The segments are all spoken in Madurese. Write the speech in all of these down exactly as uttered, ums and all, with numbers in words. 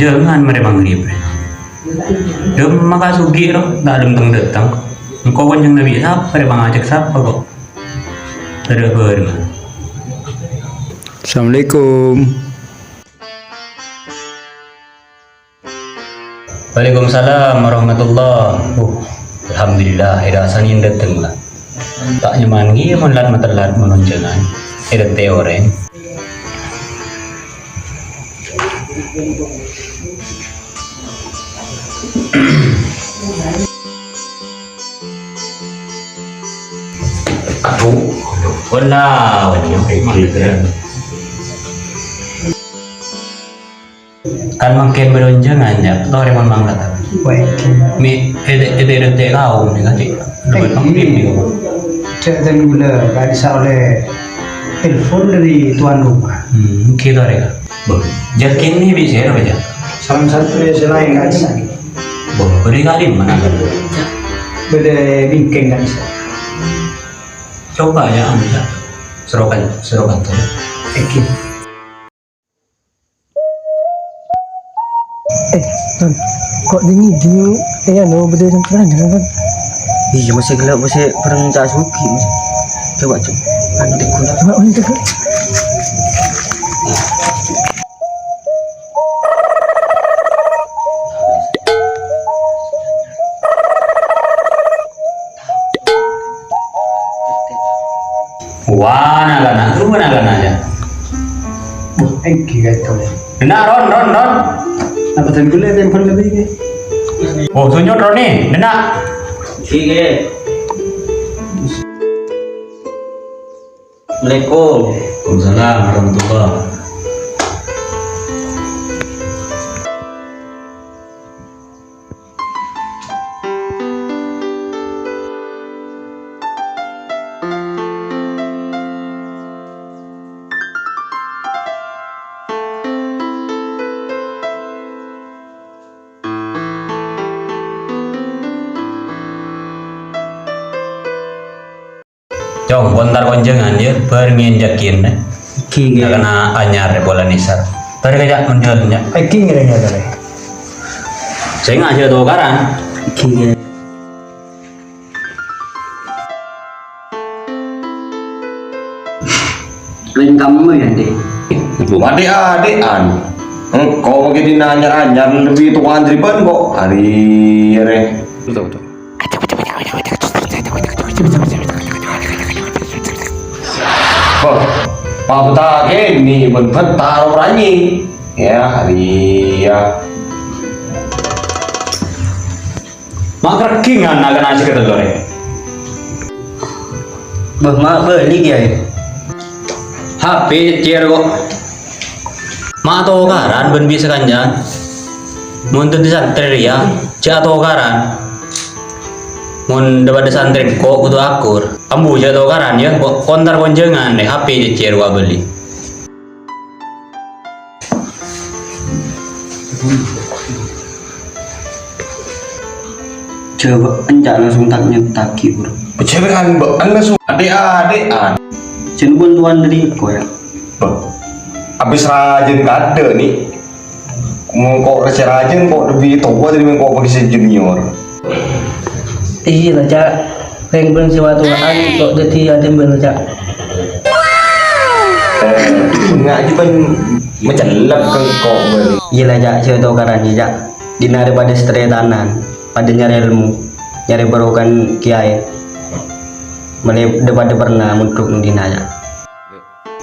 Jhângan marè maghrib. Dâmma ka Sugi ro, ta' dâteng-dâteng. Engko' konjhângan bi' sapa rè pangajhâk sapa ko'? Tadâ' bhâreng. Assalamualaikum. Waalaikumsalam warahmatullah. Uh, alhamdulillah, èrasanè dâteng la. Ta' nyaman ghi mon lat-matellat mon onjhângan. Èdântè' orèng. Aduh, wala, wala. Kan mangkèn bâdâ onjhângan, jâ'. Torè mon mangkat. Wah, èngghi. Mi, èdâ-, èdâ-, èdântè' kaum nèka, Cè'. Lebat maghrib nèka. Cè', dan ghulâ, ka'dissa' ollè telepon dâri tuan rumah. Hmm, èngghi torè, Kak. Bâh, jhâ' kènè' bi' sèra, jâ'. Salam satu ya, selain ka'dissa'. Bâh, bâdâ è dimma, Kak? Bâdâ è bingkèng, ka'dissa'. Coba, jâ', anu, jâ'. Serokan, serokan, jâ'. Èngghi. Eh, Ton, ko' dingin, dingin. Eh, anu, bâdâ yang terang, kan? Iyâ, masih gelap, masih bareng Cak Sugi, masih. Coba, Cuk. Anu, tegur. Coba, anu, tegur. Wah, na'-kana', turu na'-kana' jâ. Wah, èngghi ka'dinto. Dâna', Ron, Ron, Ron. Apa dan ghulâ telepon lebih ini? Oh, tunjuk Roni, dâna'. Èngghi. Assalamualaikum. Waalaikumsalam warahmatullah. Cong, pon entar konjhângan, yâ, bârengngè jhâ' kènè'. Èngghi, èngghi. Na'-kana' anyar polana Isar. Bârengngè jhâ' konjhângan, yâ. Èngghi, èngghi, èngghi, èngghi. Sènga' jhâ' tokaran. Èngghi, èngghi. Rèng kamma, yâ, Dè'? Adhi'-adhi'an. Engko' maghi dina anyar-anyar lebbi towa dâri bân, ko'. Arè, arè. Betul, betul. Bâh, pabta kènè' bân bhâta orèng. Yâ, arè, yâ. Ma' kerrèngngèn na'-kana' sè katello rè. Bâh, ma' bâli, Kèyaè. H P cèr ko'. Ma' tokaran bân bi' sakanjâ. Mon dhâddhi santrè rèya, jhâ' tokaran. Mon dhâ-, padâ santrè ko' kodhu akur. Ambu jhâ' tokaran, yâ. Ko', ko' entar konjhângan rè, H P cèr ko' abâli. Jhâ' bâ'en, Cak, langsung tak nyettaghi, bro. Jhâ' bâ'en, bâ'en langsung adhi'-adhi'an. Jhâ' bân-bân dâri engko', yâ. Bâh, abis rajin kadâ', Ni. Mongko rèya rajin, ko' lebbi towa dâri mongko paghi sè junior. Iyâ la, Cak. Rèng bân sè wa-towa'an, ko' dhâddhi adhembhâl, Cak. Eh, ngajhi bân macellep ka engko' bân. Iyâ la, Cak, jhâ' tokaran, Cak. Dina arè padâ sataretanan, padâ nyarè èlmo, nyarè barokah kèyaè. Malè dhâ-, padâ pernah mondhuk neng dina, Cak.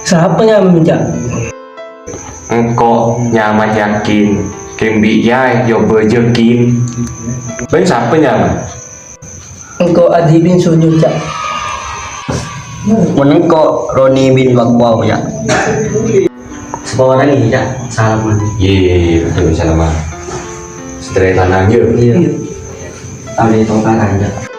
Sapa nyamana, Cak? Engko' nyamana Yakin, kèng bi' kèyaè èobâ Jakin. Bân sapa nyamana? Engko' Adi bin Sunyo, Cak. Mon engko' Roni bin Wakwau, Cak. Saporana, Cak, salaman. Iyâ, iyâ, iyâ, betul, salaman. Sataretanan, yâ? Iyâ. Arè tokaran, Cak.